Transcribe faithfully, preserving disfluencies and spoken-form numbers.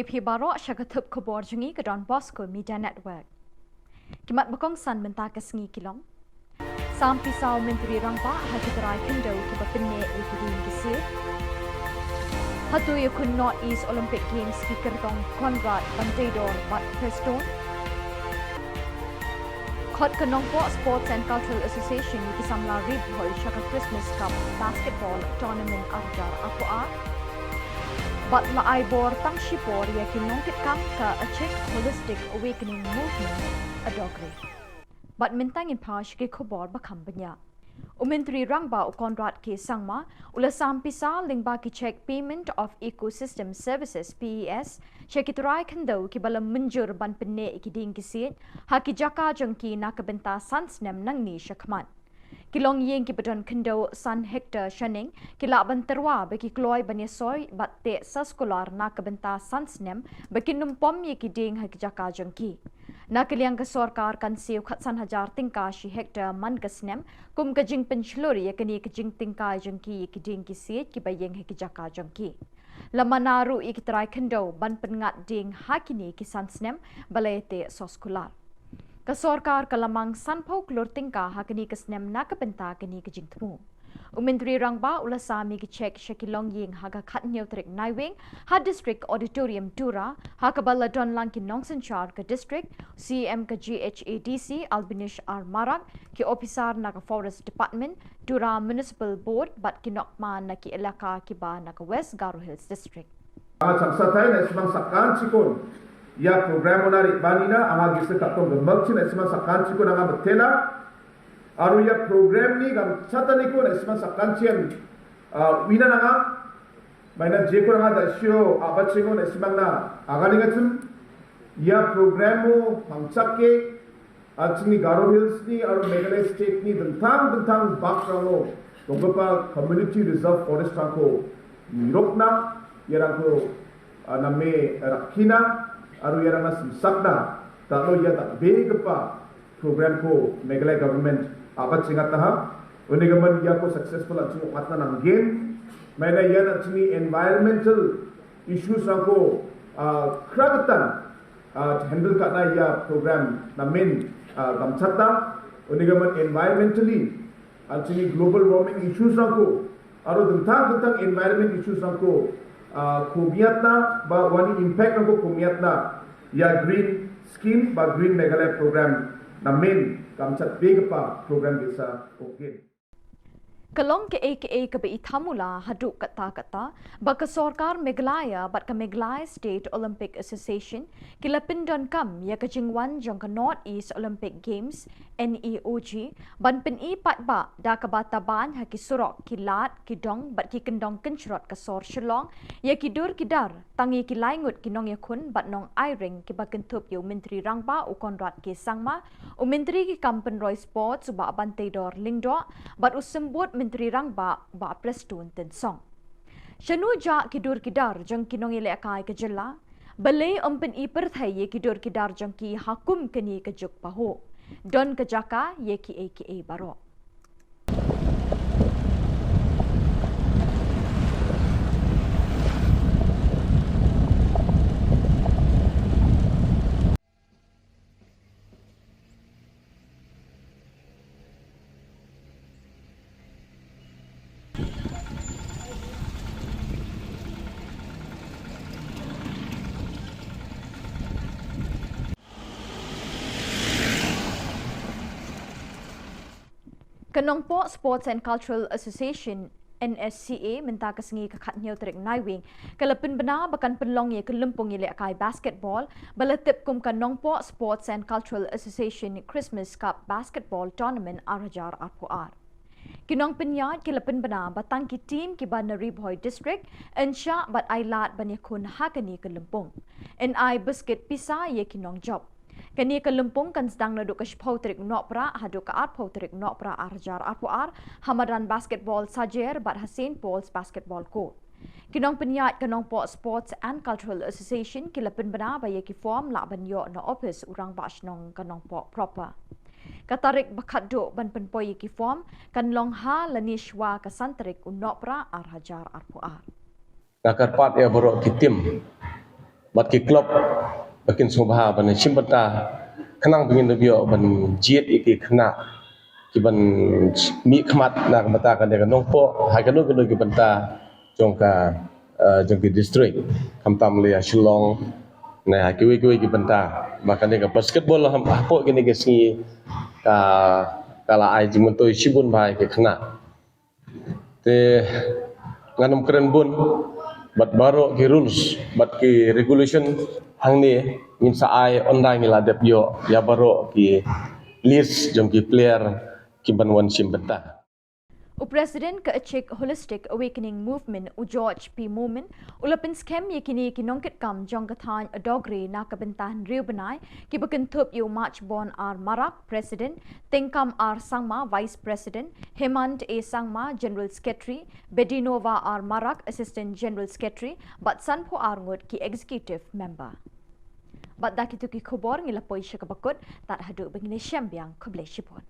Phi baroh sha ka thup khubor jong ngi ka Don Bosco Media Network. Ki mat ba kongsan mynta ka sngi ki long: Sam pisa u Myntri Rangbah ha ki trai khyndew kiba pynneh ïa ki dieng ki siej. Hato ïakhun North East Olympic Games ki kyrtong Conrad, Banteidor bad Prestone. Khot ka Nongpoh Sports and Cultural Association ïa ki samla Ri Bhoi sha ka Christmas Cup Basketball Tournament ar hajar arphew ar. Bad la ai bor tang shipor ïa ki nongkitkam ka Achik Holistic Awakening Movement, Adogre. Bad mynta ngin phai sha ki khubor ba kham bniah. U Myntri Rangbah u Conrad K Sangma u la sam pisa lyngba ki cheque Payment of Ecosystem Services, P E S, sha ki trai khyndew kiba la mynjur ban pynneh ïa ki dieng ki siej ha ki jaka jong ki na ka bynta san snem nangne shakhmat. Ki longïing kiba don khyndew san hektar shaneng ki lah ban tyrwa ba ki kloi ban ïasoi bad teh soskular na ka bynta san snem ba kin ym pom ïa ki dieng ha ki jaka jong ki. Na ka liang ka sorkar kan siew khatsan hajar tyngka shi hektar man ka snem kum ka jingpynshlur ïa kane ka jingtyngkai jong ki ïa ki dieng ki siej kiba ïeng ha ki jaka jong ki. La mana ruh ïa ki trai khyndew ban pynngat dieng ha kine ki san snem ba la ïateh soskular. Ka sorkar ka la mang sanphew klur tyngka ha kane ka snem na ka bynta kane ka jingthmu. U Myntri Rangbah u la sam ïa ki cheque sha ki longïing ha ka khathynñiew tarik Naiwieng ha District Auditorium, Tura, ha kaba la don lang ki nongsynshar ka district, C E M ka G H A D C Albinish R Marak, ki ophisar na ka Forest Department, Tura Municipal Board bad ki nongkam na ki elaka kiba na ka West Garo Hills District. Anga chang satai na ismang sakan chikon ïa program u na ri bani na anga gisa katong gemak chin na ismang sakan chikon anga betela. Aru ïa program ni gam chata ni ko na ismang sakan chin, ah, wina na nga. Maina je ko na nga da sio abat chingo na ismang na aga ni ngachim. Ïa program u pangchak ke Ar chini Garo Hills ni, ar Meghalaya State ni, dengtang dengtang bak rango, dongkapa Community Reserve Forest rangko, nirokna, ïa rangko, ah, name rakhina, aru ïa rangna simsakna, talo ïa dak be kapa program ko Meghalaya Government, apa chingat taha, une gaman ïa ko successful ar chini atna nanggen, maina ïa ar chini environmental issues rangko, ah, krakatan, ah, handle katna ïa program namen, ah, gamchata, unigaman environmentally, ah, chini global warming issues rangko, aro dengtang dengtang environment issues rangko, ah, komiatna, ba wani impact rangko komiatna, ïa green scheme, ba green Meghalaya program namen, gamchat be kapa program gisa, okay. Ka long kaei kaei kaba i thamula haduh katta katta, ba ka sorkar Meghalaya bad ka Meghalaya State Olympic Association, ki la pyndonkam ïa ka jingwan jong ka North East Olympic Games, N E O G, ban pyni paidbah da kaba taban ha ki surok, ki lad, ki dong, bad ki kyndong kynshrot ka sor Shillong, ïa ki dur ki dar, tang ïa ki lai ngut ki nongïakhun bad nongai ring kiba kynthup ïa u Myntri Rangbah u Conrad K Sangma, u Myntri ki kam pynroi sports u Bah Banteidor Lyngdoh, bad u Symbud Myntri Rangbah u Bah Prestone Tynsong. Shano jah ki dur ki dar jong ki nongïalehkai ka jylla? Balei ym pyni pyrthei ïa ki dur ki dar jong ki ha kum kane ka juk pahuh? Don ka jaka ïa kiei kiei baroh. Ka Nongpoh Sports and Cultural Association, N S C A, mynta ka sngi ka khathynñiew tarik Naiwieng, ka la pynbna ba kan pynlong ïa ka lympung ïalehkai basketball, ba la tip kum ka Nongpoh Sports and Cultural Association Christmas Cup Basketball Tournament ar hajar arphew ar. Ki nongpynïaid ki la pynbna ba tang ki team kiba na Ri Bhoi District yn shah bad ai lad ban ïakhun ha kane ka lympung. Yn ai biskit pisa ïa ki nongjop. Kane ka lympung kan sdang naduh ka shiphew tarik Nohprah haduh ka arphew tarik Nohprah ar hajar arphew ar, ha madan basketball Sajer bad ha Saint Paul's Basketball Court. Ki nongpynïaid ka Nongpoh Sports and Cultural Association ki la pynbna ba ïa ki form lah ban ïoh na ophis u Rangbah Shnong ka Nongpoh proper. Ka tarik ba khatduh ban pynpoi ïa ki form kan long ha lane shwa ka san tarik u Nohprah ar hajar arphew ar. Nga kyrpad ïa baroh ki team bad ki club ba kin sngewbha ban shim bynta khnang ba ngin da ïoh ban jied ïa ki khynnah ki ban mih khmat na ka bynta kane ka nongpoh ha kano kano ki bynta jong ka, eh, jong ki district, khamtam lei ha Shillong ne ha kiwei kiwei ki bynta. Ba kane ka basketball ha, hapoh kine ki sngi ka, ka la ai jingmyntoi shibun bha ïa ki khynnah. Te ngan ym kren bun, bad baroh ki rules bad ki regulation hangne ngin sa ai ynda ngi la dep ïoh ïa baroh ki list jong ki player ki ban wan shim bynta. U President ka Achik Holistic Awakening Movement, u George P Momin, u la pynskhem ïa kine ki nongkitkam jong ka thaiñ Adogri na ka bynta hynriew bnai kiba kynthup ïa u Machbon R Marak, President, Tengkam R Sangma, Vice President, Hemant A Sangma, General Secretary, Bedinova R Marak, Assistant General Secretary, bad sanphew ar ngut ki Executive Member. Bad da kito ki khubor ngi la poi sha kaba kut, tad haduh ba ngin ïashem biang, khublei shibun.